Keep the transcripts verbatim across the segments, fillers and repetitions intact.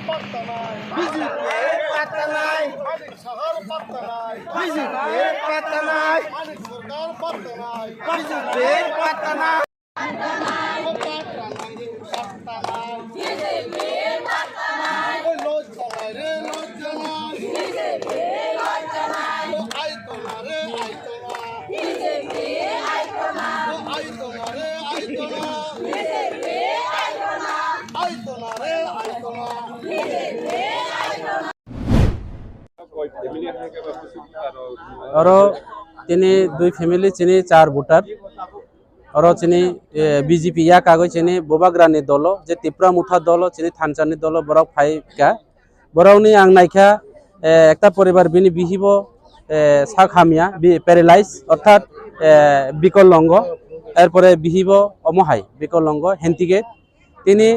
পাত্তা নাই। বিজেপির পাত্তা নাই। মানিক সাহার পাত্তা নাই। বিজেপির পাত্তা নাই। মানিক সরকার পাত্তা নাই। বিজেপির পাত্তা নাই। ও পাত্তা নাই, পাত্তা নাই। বিজেপির পাত্তা নাই। ও লজ্জা নাই রে, লজ্জা নাই। বিজেপির লজ্জা নাই। ও আইতো না রে, আইতো না। বিজেপির আইতো না। ও আইতো না রে, আইতো না। বিজেপির আইতো না। আইতো না রে, আইতো না। Oro tini dui family chini char voter. Oro chini, eh, B J P ya kagwi chini Bubagrani dolo, je Tipra Motha dolo, chini thansa ni dolo borok phai kha. Borok ni ang naikha, eh, ekta poribar bini bihibo, eh, sak hamya, bi-, paralyze, orthat, eh, bikolongo, erpore bihibo omo hai, bikolongo, handicap. Tini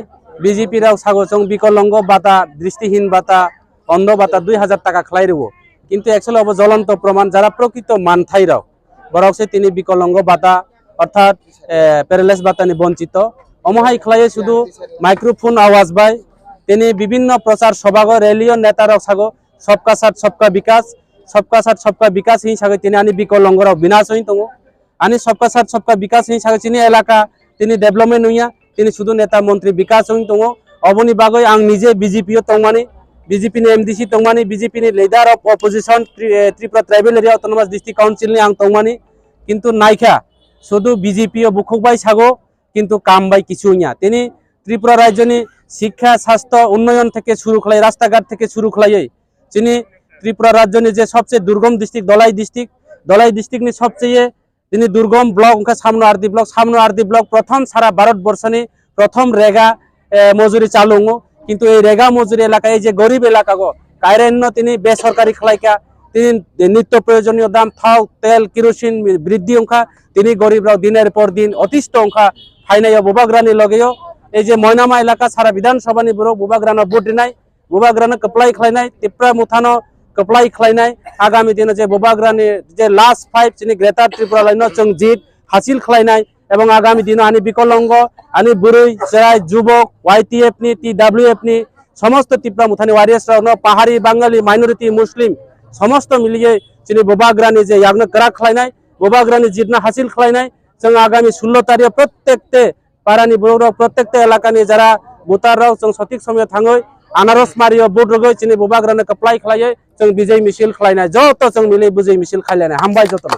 B J P rok sago chwng bikolongo bata, dristihin bata, ondo bata dui hajar taka khlai rwo. Kintu actually obo jolonto proman, jara prokrito manthai rok, borok se tini bikolongo bata, orthat, eh, paralyze bata ni bonchito. Omo hai khlai sudu microphone awaz bai tini bibinno prochar sobago rally o neta rok sago, "Sabka Saath Sabka Vikas, Sabka Saath Sabka Vikas" hin sagwi tini ani bikolongo rok binas oi tongo. Ani Sabka Saath Sabka Vikas hin sagwi chini elaka tini development wngya, tini sudu neta montri vikas wng tongo. Oboni bagwi ang nije B J P o tongmani, B J P ni M D C tongmani, B J P ni leader of opposition Tri-, eh, Tripura Tribal Area Autonomous District Council ni ang tongmani. Kintu naikha sudu B J P o bukhuk bai sago, kintu kam bai kichu wngya. Tini Tripura rajyoni sikha, sastho, unnoyon theke suru khlai, rasta ghat theke suru khlaiwi chini Tripura rajyoni je sobse durgom district Dholai district, Dholai district ni sobse ye tini durgom block wngkha Samno R D block, Samno R D block prothom sara Bharat borso ni prothom rega, eh, mojuri chalu wngo. Kintu ei rega mojuri elaka, ei je gorib elaka go, current no tini besorkari khlaikha, tini nitto proyojoniyo dam, thok, tel, kerosene briddhi wngkha, tini gorib rok diner por din otisto wngkha, phainai o Bubagrani loge o. Ei je Moinama elaka sara Bidhan Sabha ni borok Bubagrano vote rinai, Bubagrano kwplai khlainai, Tipra Mothano kwplai khlainai. Agami dino je Bubagrani je last fight chini Greater Tripura line no chwng jit hasil khlainai, ebong agami dino ani bikolongo, ani bwrwi, chwrai, jubok, Y T F ni, T W F ni, somosto Tipra Mothani warriors rokno, Pahari, Bangali, minority, Muslim, somosto miliye chini Bubagrani je yakno kwrak khlainai, Bubagrani jitno hasil khlainai, chwng agami sullo tarikh o prottekte parani borok rok, prottekta elakani jara voter rok chwng sothik somoyo thangwi anaros mario vote rwgwi chini Bubagrano kwplai khlaiwi chwng bijay misil khlainai, joto chwng mili bijay misil khlainai. Hambai jotono.